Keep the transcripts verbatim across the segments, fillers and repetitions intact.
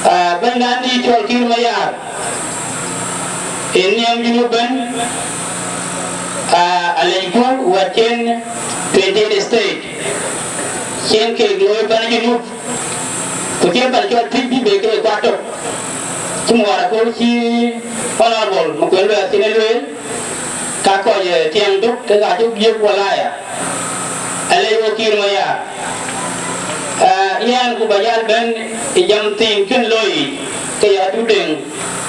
Ah, bɛ̈nydan dït cɔl Kiir Mayar, ë nhiam Junub ëbɛ̈n, ah, alɛcku wɛ̈t cïn twenty eight state, cïn kek looi pan Junub, ku cïn pan cɔl Tuïc bï bɛ ke kuat tök, cï muɔɔr akööl cï Honorable Makuei Lueth cïn ë lueel, ka kɔc, eh, tiɛŋ tök, ke ka cï giëp walaya, alec wo Kiir Mayar. Ah, yɛn ku ba jal bɛ̈n ë jam thiin kën looi, ke ya Dut Deŋ,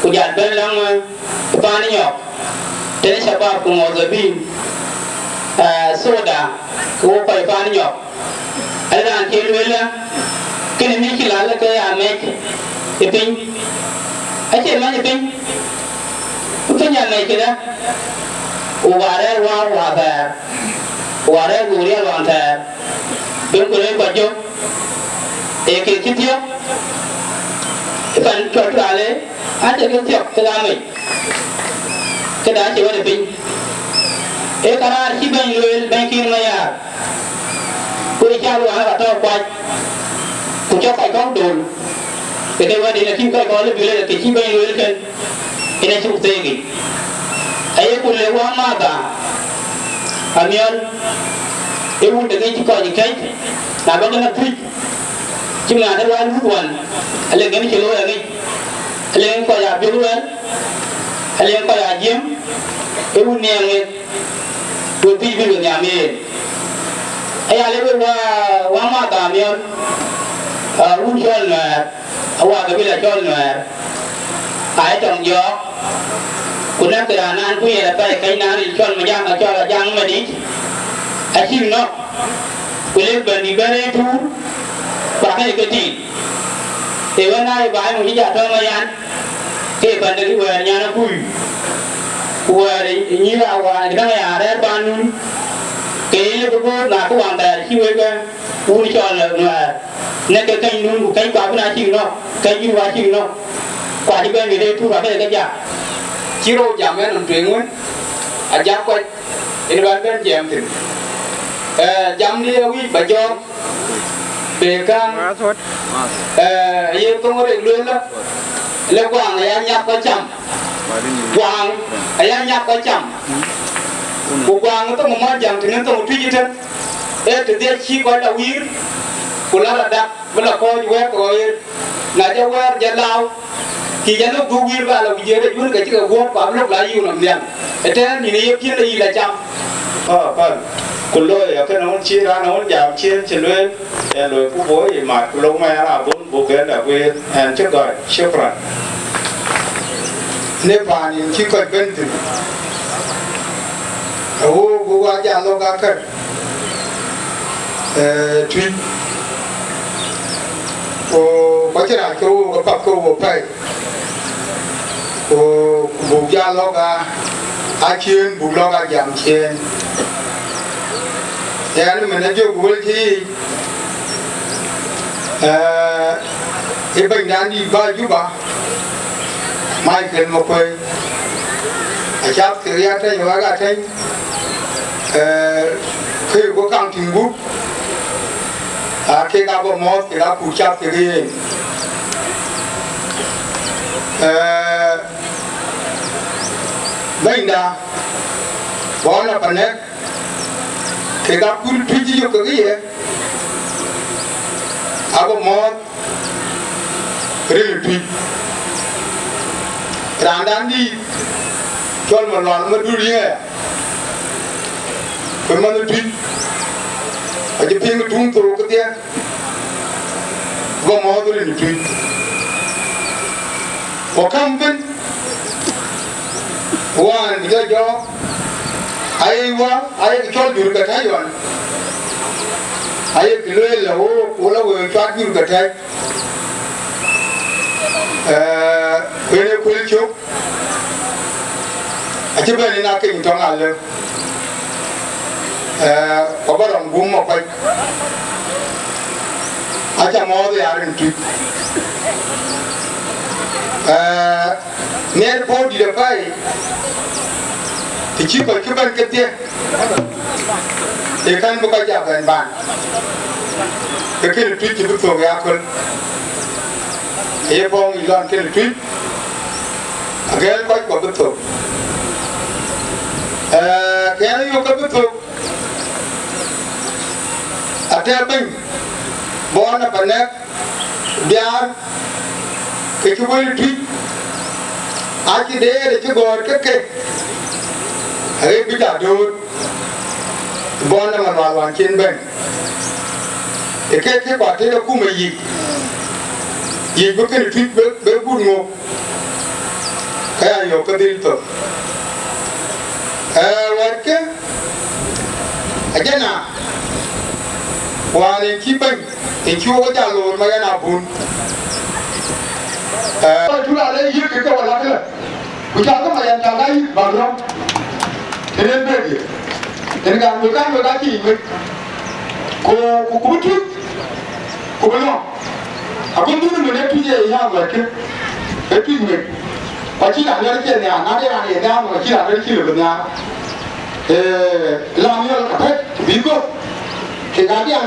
ku jal bɛ̈n läŋ, eh, paan Nyɔk, tënë shabab ku muwazafin, ah, soda, ke wo kɔc paan Nyɔk. Ë raan cï lueel, kënë mïc cï lal ke ya mɛc ë piny. Acie mɛc ë piny, ku piny a mɛc këdë? Wok aa rɛ̈ɛ̈r wäär wäthɛɛr, wok aa rɛ̈ɛ̈r wok riɛl wäthɛɛr, ben ku rëër kɔc jök, ee kek cï thiɔ̈k ë pan cɔl Turalei, acie kek thiɔ̈k kek aa mec. Këda acie wɛ̈t ë piny. Ee këraar cï bɛ̈ny lueel, bɛ̈ny Kiir Mayar, ku ë cal wään ka tɔ̈ kuac, ku cɔk kɔc kɔ̈k döl, ke ke wɛ̈t yen akïn kɔc kɔ̈k lë bï lueel, ke cï bɛ̈ny lueel kën, yen acuk theek yic. Ayeku le wä Martha Amiɔl, ee wun de ke cï kɔc kɛ̈c, na bä kën a Tuïc, cï ŋa de ruac luth wan, ale gɛn cï looi aŋic, ale kɔc aa biök luɛl, ale kɔc aa jiëm, ee wun nhiam ŋic, ku Tuïc bï we nhiam yen. Aya le we wä, wä Martha Amiɔl, ah, wun cɔl Nuɛɛr, awä kabila cɔl Nuɛɛr, aa ye tɔŋ jɔɔk, ku näk raan naan ku yen apɛi kɛc naan ril cɔl Majaŋ, cɔl Ajaŋ Madït, acïk nɔ̈k, ku lek bɛ̈n bï bɛ̈n rëër tuur, ku akëc ke tiit. Ee wën aa ye baai muk cï ja tɔ̈ Mayan, ke ye pande kï wɛ̈ɛ̈r nyan akui, ku wɛ̈ɛ̈r ë nyïïr awään këdäŋ aya rɛ̈ɛ̈r paan nun, ke ye lëk bï göör na kë wään thɛɛr cï wek, eh, wun cɔl Nuɛɛr, nek ke kɛny nun, ku kɛny kuak bï na cïk nɔ̈k, kɛny jur wa cïk nɔ̈k, ku acï bɛ̈n bï rëër tuur akëc ke jak. Cï rou jam ënɔm tueŋ wën, ajak kɔc yen bän bɛ̈n jiɛɛm thïn. Eh, jamdï awïc ba jɔɔk, be käŋ, eh, ye thoŋ rek lueel lɔ, le guaŋ aya nyak kɔc cam. Guaŋ aya nyak kɔc cam. Ku guaŋ thoŋ Muɔnyjäŋ tënë thoŋ Tuïc ëtën, ee të dhiëc cï kɔc la wïïr, ku la la dak, bï la kɔ̈ɔ̈c wɛ̈ɛ̈r ke ɣɔ̈ɔ̈r. Na jɔ wɛ̈ɛ̈r jɔ lau, kï jɔ lok dhuk wïïr bä la wic ë rec wën, ke cï ke guɔ̈p, ku abï lok la yïu nɔm nhial. Ëtɛ̈ɛ̈n, nïn ë ye piɛ̈n ë yï la cam. Päl, päl, ku looi akënë wën cï raan wën jam ciëën cï lueel, yen looi ku bɔ̈ ye mat, ku lok mɛɛn abun, buk bɛ̈n la guiir, ɛn cï gɔ̈i. Shukran. Në paan yen cï kɔc bɛ̈n thïn, awo, buk wa jal lok akär, eh, Tuïc. Ku, ku acïn raan cï rou ke path ke wo pɛ̈i. Ku, ku buk jal lɔ̈k aa, aa ciëën, buk lɔ̈k aa jam ciëën. Yɛn ëmën ajök wël cï yiic, eh, ë bɛ̈nydan dït bä Juba, Michael Makuei, acath kek ya tɛ̈ny wek atɛ̈ny, eh, kë ku kaŋ tïŋ gup, aa kek abä mɔ̈ɔ̈th kek akut cath kek yen. Eh, bɛ̈nyda, bɔ̈ nɔ Panɛk, kek akut Tuïc cï yök kek ye, abä mɔ̈ɔ̈th rin ë Tuïc. Raandan dïït cɔl Malual Madut Riŋ aya, ku manh ë Tuïc, acï piŋ ë tuŋ thok kedhie, bä mɔ̈ɔ̈th rin ë Tuïc. Ku käm bën, wään jɔ jɔɔk, aye wä, aye cɔl jur ke tɛ̈c ɣɔn, aye kë lueel la wook, ku la wëë cuat jur ke tɛ̈c. Eh, ku yen ë kuël cök, acï bɛ̈n yen akeny tɔŋ alë, eh, ku abä rɔm guum Makuei, aca mɔ̈ɔ̈th ya rin Tuïc. Eh, miɛt puɔ̈u dït apɛi, të cï kɔc kë bɛ̈n kedhie, ee kën bï kɔc ja bɛ̈n ban, ke kënë Tuïc cï bï thök ya aköl. Ye pɔ̈u yic lɔn kënë Tuïc, agɛ̈l kɔc kɔ̈k bï thök. Ee, kë ɣɛn yök ke bï thök, atɛ̈ bɛ̈ny Bɔn Apanɛk Biaar, ke cï wël Tuïc, acï deet acï gɔ̈ɔ̈r ke ke, aɣet bï ja dööt Bɔn Amanhual wään cïn bɛ̈n. Ee kek kë kuat tëde akuma yic, yic bï kënë Tuïc bï, bï gut ŋö, ke ya yök ke dhil thök. Ee, wɛ̈ɛ̈tkë, ajana, wään en cï bɛ̈ny, en cï wok jal loor ma yɛn abun. Ee, Tuïc alë yiëk ke ke wala këlä. Ku cakë ma yɛn cak ayï bak rɔm. Tënë en bek ye. En ka wek, ka wek acï yic wek. Ku, ku, ku bï Tuïc, ku bï lɔ̈ŋ. Ago dhun ëmën ee Tuïc ee yäŋ wɛ̈ɛ̈tkë. Ee Tuïc wek. Ku acï raan dɛ̈t cie nhiaar, na de raan ye nhiaar, ku acï raan dɛ̈t cï lëu bï nhiaar. Ee, la miɔl ka pɛ̈t, bï gɔ̈k. Kek aa diaŋ,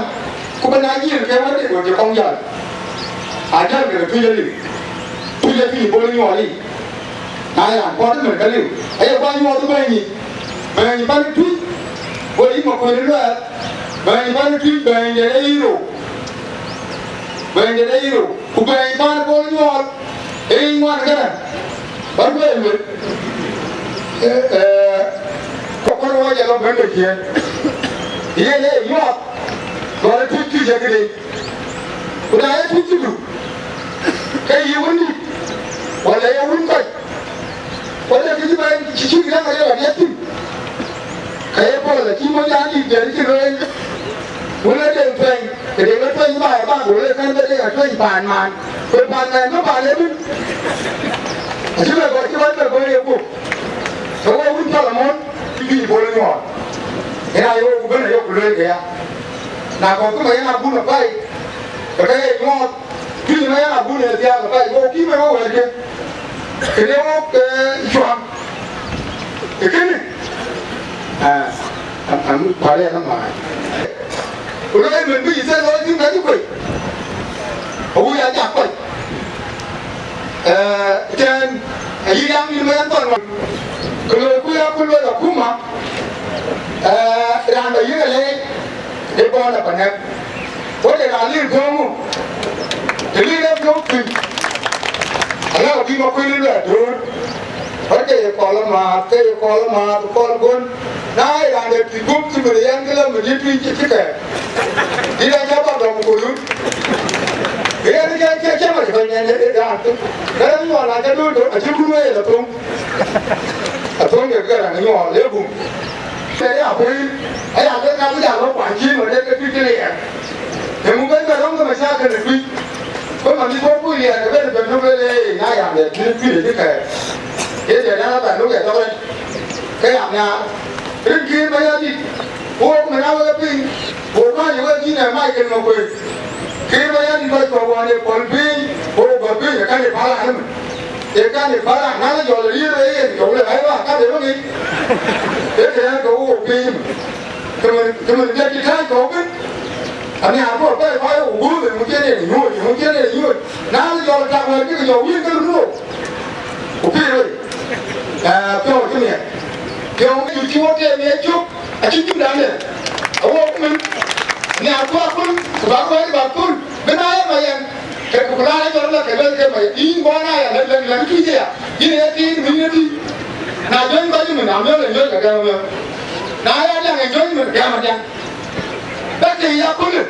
ku bï na yiël ke wɛ̈t de, wɛ̈t de kɔŋ jäl. Ajäl ke Tuïc aliu. Tuïc ee Tuïc bol nyuɔɔl yic. Na ye raan puɔth ëmën ka liu, aye guɔ nyuɔɔth bɛ̈ny yic, bɛ̈ny pan Tuïc, go yï Makuëi Luɛɛl, bɛ̈ny pan Tuïc, bɛ̈ny de ye yï rou, bɛ̈ny de ye yï rou, ku bɛ̈ny pan Bol Nyuɔɔl, ee yic ŋuan kënë, bä guëër wël. Ee, ee, kɔc kɔ̈k wɔ jɛ lɔ bɛ̈n de ciëën, yen ee nyuɔɔth, lɔ de Tuïc Tuïc ee këde. Ku na ye Tuïc cï du, ke yï wun dït, wala ye wun kɔc, wala kë cï bɛ̈n cï cïk däŋ arëk ariɛth thïn, ka ye puɔl acï mony an dït jɛl cï lueel, wun ë Deŋ tuɛny, ke Deŋ ë tuɛny baai bak, wala kën bɛ Deŋ atuɛny paan man, ku paan man bï paan ëbën. Acï bɛ gɔl, cï bɛ bɛ gɔl ye guöp. Ke wo wun cɔl amɔ̈n, cï bï bol nyuɔɔth. Yen aye wo ku bɛ̈n ayok ku lueel këya. Na kɔ̈k kë ma yɛn abun apɛi, ke ke ye nyuɔɔth, bï ma yɛn abun ë thiaak apɛi, wo kï me wo wɛ̈ɛ̈tkë, këde wo, ee, cuam. Ee kënë, aa, am, am, kual yɛn amaai. Ku lɔ ëmën bï yï thɛl lɔ thïn ka cï kuec, awu ya jak kɔc. Ee, tɛ̈n, ayï yam yïn ma yɛn thɔn wan. Ku lɔ ku ya ku lɔ akuma, ee, raan ba yïk alɛɛc, ee Bɔn Apanɛk. Wo de raan lir piɔ̈u ŋö? Të lir ë piɔ̈u piny, ala bï Makuëi Luɛɛl dööt. Wɛ̈t ke ye kɔl amääth, ke ye kɔl amääth, kɔl guɔ̈n. Na ye raan de Tuïc guöp cï bï yɛn kë lɔ mïdït Tuïc cï, cï kɛɛr. Dït acä bä gɔm ku lut. Ke yɛn cä, cä, cä mɛt kɔc nɛn ë raan thïn. Ke raan nyuɔɔl na cä dööt dööt, acï kun wëë la thöŋ. Athöŋ ke ke raan nyuɔɔl le bum. Ke ya kuëër, aya ke ka bï ja lɔ kuany cïï mɛt ke Tuïc cïn ë yɛn. Eeŋö bɛ̈n bɛ rɔ̈m ke macakël ë Tuïc? Bï man cï tuɔɔk kuc riɛɛr ke bɛ̈n bɛ̈n tök lël, ee, na yam de Tuïc, Tuïc acï kɛɛr. Ee, tiɛɛt an, abɛ̈n luk ë tɔk rɛc, ke yam nhiaar. Rin Kiir Mayardit, ku wok mɛn aa wek e piŋ, ku wok kääc ë wek yïn ë Michael Makuëi. Kiir Mayardit kɔc kɔ̈k wään ë pɔ̈l piny, ku wok bɔ̈ piny ë kän ë päl an ëmën. Ë kän ë päl an, na lɔ jɔl ë riëër ë yen, jɔl ë ɣäi wäär ka de bä ŋic. Ee kënë ke wok piny ëmën. Këmën, këmën jɔt cï tääc kɔ̈u bï. Anhiaar bɔ̈ bɛ̈ɛ̈i kɔc ë wuguur, ë ŋö cïn en ë nyuööc, ë ŋö cïn en ë nyuööc. Na lɔ jɔl tak wɛ̈ɛ̈r bï ke jɔ wïïr ke run wok. Ku pïïr wei. Ee, piɔ̈u cï miɛt. Piɔ̈u cï, cï wok tëëm ye cök, acï jurdan de. Awok mën. Anhiaar ku akun, ku bä kɔc bä kun. Bï na ye ma yɛn. Ke ku la jɔl la ke luel ke ma yɛn. Yïn bɔ̈ na ya, lɛ̈k, lɛ̈k, lɛ̈k Tuïc ya. Yïn ye tiit, yïn ye tiit. Na jɔny kɔc mën, amël ë nyuööc ke gɛ̈m amël. Na ya diaŋ ë jɔny mën, gɛ̈m adiaŋ. Bä ke ya kulë.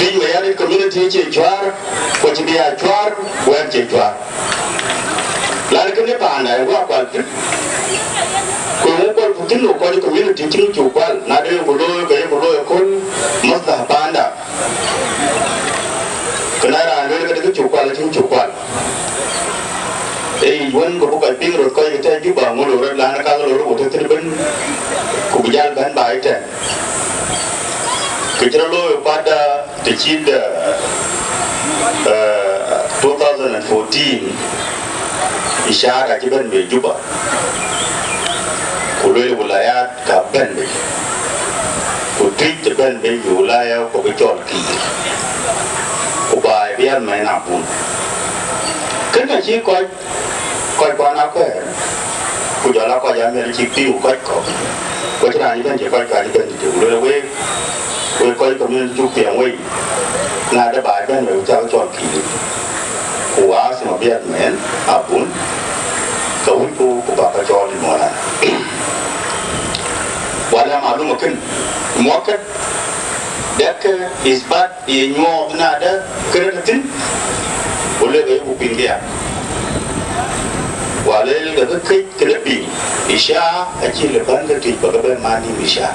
Piny Mayardit community cie cuar, ku cï bï ya cuar, wɛ̈ɛ̈t cie cuar. Lan kënë panda ë wä kual thïn. Ku ŋö kual ku thïn, ku kɔc community cï ŋö cuk kual. Na de ku looi, ke ye ku looi ëköl, maslaha panda. Kënë raan lueel ke de kë cuk kual, acï ŋö cuk kual. Ee yic wën, ku bï kɔc piŋ röt, kɔc ke tɛ̈ Juba, ŋö loi röt, lan ka loi röt, ku tëk thïn ëbën, ku bï jäl bɛ̈n baai tɛ̈n. Kë cï rɔt looi kuat, ah, të cït, ah, ah, two thousand and fourteen, ishara cï bɛ̈n bei Juba, ku lueel wilayat ka bɛ̈n bei, ku Tuic të bɛ̈n bei ë wilaya ku bï cɔl Kiir, ku baai bï ya mɛn Abun. Kënë acï kɔc, kɔc kuan akuɛɛr, ku jɔl a kɔc amiɛt cïk pïu kɔc kɔ̈k, ku acïn raan cï bɛ̈n cï kɔc ka cï bɛ̈n tëde, ku lueel wek, wek kɔc community cuk piɛŋ wei, na de baai bɛ̈n bei ku cak cɔl Kiir, ku asim abiɛt mɛn Abun, ke wïcku ku bäk ke cɔl ë Muɔlan. Wala maluma kën, muakkad, dek isbat ye nyuɔɔth na de kërɛt thïn, ku lek ayeku piŋ këya. Wala lek ke këc kënë piŋ, isha acï lë bän ke tïc bä ke bɛ̈n man nïm isha.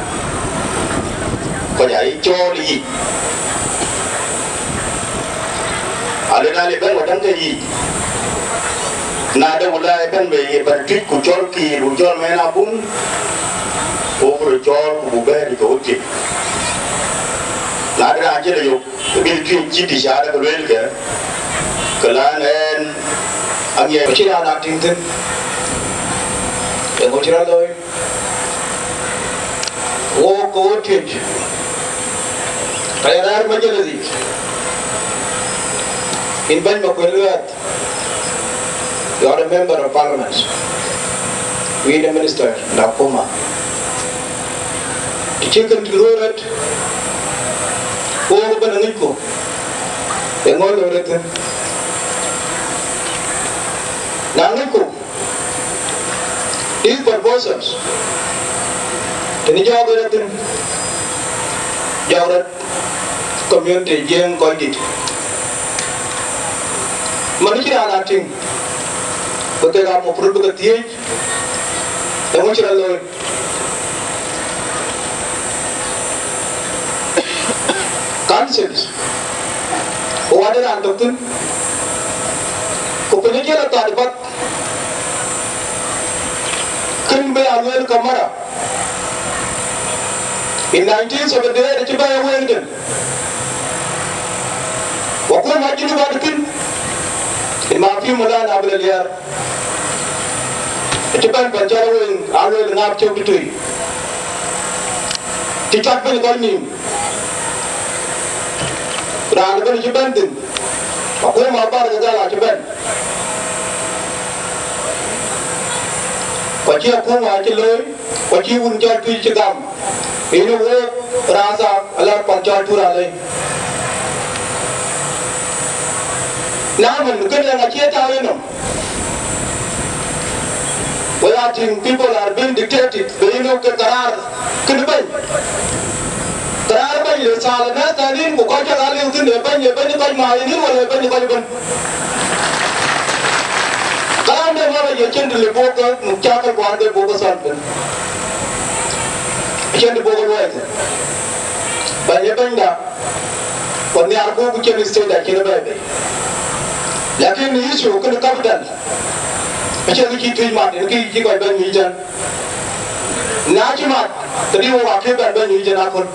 Kɔc aa ye cɔɔl yic. Alë na le bɛ̈n wadäŋ ke yic. Na de wilaya bɛ̈n bei ye bän Tuic ku cɔl Kiir ku cɔl mɛn Abun, ku bï röt cɔɔl ku buk bɛ̈ɛ̈r ke wo tiek. Na de raan cï lɔ yök, ke bï Tuic cït ishara ke lueel ke, ke lan ɛn aŋiɛc. Acïn raan a tïŋ thïn. Eeŋö cï rɔt looi? Wo ke wo Tuic, ka ye rɛ̈ɛ̈r majalith yic, yïn bɛ̈ny Makuei Lueth, you are a member of parliament, ku yïn a minister në akuma. Të cï kën të luöi rɔt, wo ke bɛ̈n aŋicku, eeŋö loi rɔt thïn? Na ŋicku, these proposals, tënë jɔɔk ë rɔt thïn, jɔɔk rɔt community Jiëëŋ kɔc dït. Man cï raan a tïŋ, bï kek aa mafrud bï ke thiëëc, eeŋö cï rɔt looi? Councils, ku wä de raan tök thïn, ku piny acï lɔ thɔt ë path, kën bï a lueel kamara. In nineteen seventy-eight acï bɛ̈ɛ̈i weŋden, wakuma Junub adï thïn, in ma pïïu Maulana Abel Alier, acï bɛ̈n pan cɔl weŋ, a lueel ŋaap cök tëtui, cï cɔt piny kɔc nïïm. Raan ëbɛ̈n acï bɛ̈n thïn, akuma Bahr el Ghazal acï bɛ̈n. Ku acï akuma acï looi, ku acï wun cɔl Tuic cï gam. Yen ë wok raan thaak alar pan cɔl Turalei. Na mën kënë ŋa cï ye tääu yenɔm? We are seeing people are being dictated. Be you know ke karar kënë bɛ̈ny. Karar bɛ̈ny le thaal ë nɛ̈ɛ̈th thɛɛr yïn, ku kɔc cä ɣal liu thïn, ee bɛ̈ny, ee bɛ̈ny kɔc maai yïn wala ee bɛ̈ny kɔc ëbën? Karam de mara ye cïn të le buk ke muk cakë kuan ke buk ke thɔn piny. Cïn të buk ke luɔi thïn. Bɛ̈ny ee bɛ̈nyda, ku nhiaar ku ku cïn state acïn ë bɛ̈ɛ̈i bei. Lakin issue kënë capital, acïn kë cï Tuic mat, yen kë cï kɔc bɛ̈ny ŋic tɛ̈n. Na cï mat, ke dï wok akï bɛ̈n bɛ̈ny ŋic tɛ̈n aköl.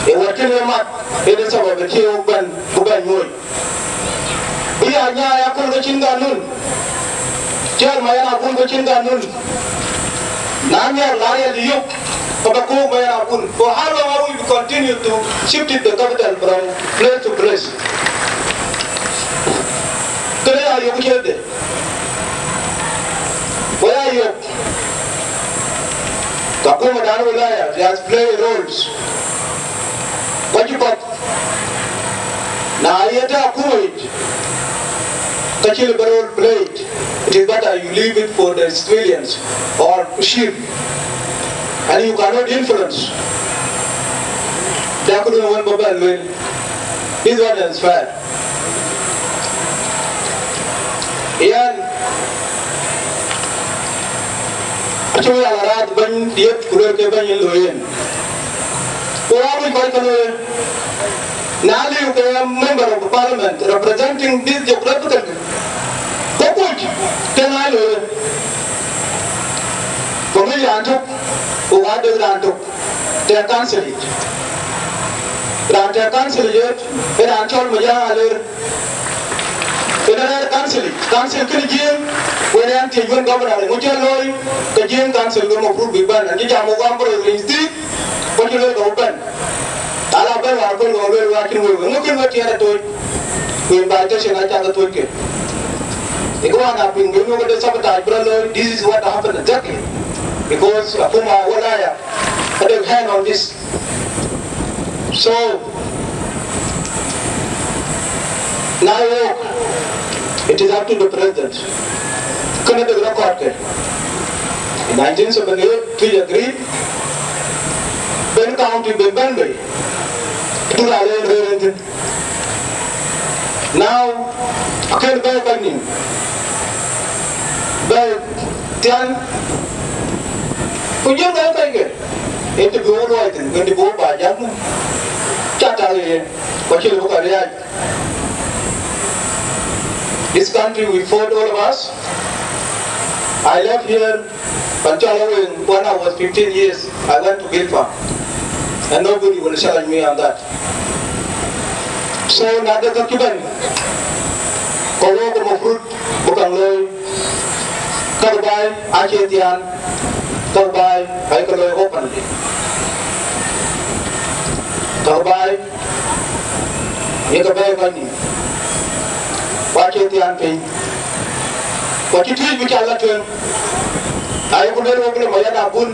Ee wɛ̈t kënë ye mat, yen ë sabab ë cï wok bɛ̈n ku bɛ̈n nyuööc. Bï ya nyaai aköl ke cïn ganun. Cɛɛr Mayen Abun ke cïn ganun. Na nhiaar la riɛl yök, ke bä kook Mayen Abun. For how long are we continue to shift the capital from place to place? Kënë ya yök ciëëtde. Ku ya yök, ka kumadan wilaya, they has play roles. Ku acï path. Na ye tɛ̈ akuma yic, ka cï lë bä role played. It is better you leave it for the civilians or chief. And you cannot influence. Dɛ këdun wën bä bɛ̈n lueel. This one is fair. Yɛn acï wek ala raath bɛ̈ny yeth ku luel ke bɛ̈ny yen looi yen. Ku wä wïc kɔc ke looi. Na liu ke member of parliament representing this geographical, ke kuc ke na looi. Ku ŋic raan tök, ku wä dek raan tök. Tɛ̈ council yic. Raan tɛ̈ council yic, ë raan cɔl Majaŋ Aler. Ënë rɛ̈ɛ̈r council yic. Council kënë Jiëëŋ, wën ë ɣɛn thiëc wën governor, ŋö cï looi, ke Jiëëŋ council ke mafruud bïk bɛ̈n. Ɣɛn cï jam wok ambro riny thiik, ku cï lueel ke wok bɛ̈n. Ala bɛ̈n wäär köl ke wok lueel wä cïn wëu. Ŋö kën wek tiɛɛt atoc? Ku invitation acä ke tuöc ke. Ë kë wään a piŋ bï ŋö këde sabotage bï rɔt looi, this is what happened exactly. Because akuma walaya, ade hand on this. So, na wok, it is up to the president. Kënë de record ke. In nineteen seventy-eight, Tuic agreed, ben county ben bɛ̈n bei. Tïŋ raan ë rëër en thïn. Now, akën bɛ̈ɛ̈i kɔc nïïm. Bɛ̈ɛ̈i thian, ku jël bɛ̈ɛ̈i kɔc ke. Yen të bï wok luɔi thïn, ku yen të bï wok ba jäl thïn. Cä tak ë yen, ku acï lëu bï kɔc riääc. This country we fought, all of us. I left here, Panchala Wing, when I was fifteen years, I went to Bilpam. And nobody will challenge me on that. So, na de ka kiban, ka wok mafruud bï kaŋ looi, ka baai acie thiaan, ka baai aye ke looi openly. Ka baai ye ke bɛ̈ɛ̈i kɔc nïïm, ku acie thiaan piny, ku acï tïc bï cal la tueŋ. Ayeku lueel wok lë Mayen Abun,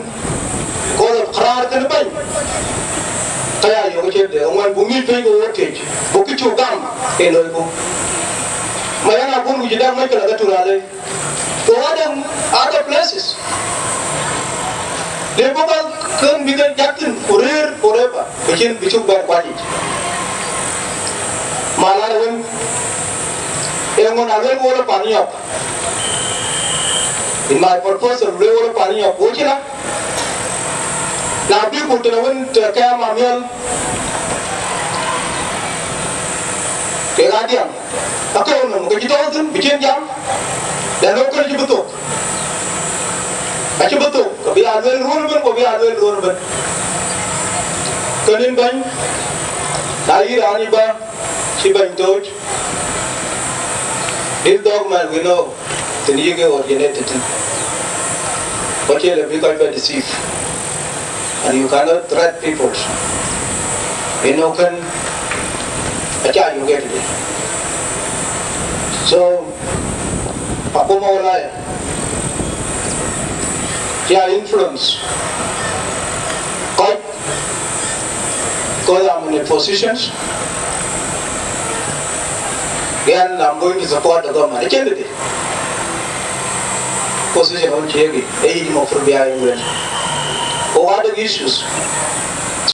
because of karar kënë bɛ̈ny, ka ya yök cït de ŋuan, buk ŋic piny ke wok tïc, buk kë cuk gam ë loiku. Mayen Abun ku cï däk mec ke la ke Turalei. Ku adäŋ other places. Le bɔ̈ ka kën bï ke jat thïn ku rëër forever, bï cïn bï cuk bɛ̈n kuany yic. Ma la wën, eeŋö na luel wol pan nyɔk? In my proposal, luel wol pan nyɔk, wo cï la. Na bï ku tënë wën të kɛ̈ɛ̈m amiɔl, kek adiäŋ. Akëu nɔm ke cï tɔ̈u thïn bï cïn jam, then ë kën cï bï thok. Acï bï thok, ke bï aa lueel ruɔ̈n ëbën, ku bï aa lueel ruɔ̈n ëbën. Kën yïn bɛ̈ny, na yï raan yï bä, cï bɛ̈ny tooc, this dog man we know, thïn yï ke originated thïn. Ku acie lë bï kɔc bɛ deceive. And you cannot threat people. You know, can acha you get it. So, akuma walaya, yeah, influence. Kɔc, because I'm in a positions, then I'm going to support the government. Acie lë position on chegi, e yi mo for bia in wen. Ku other issues.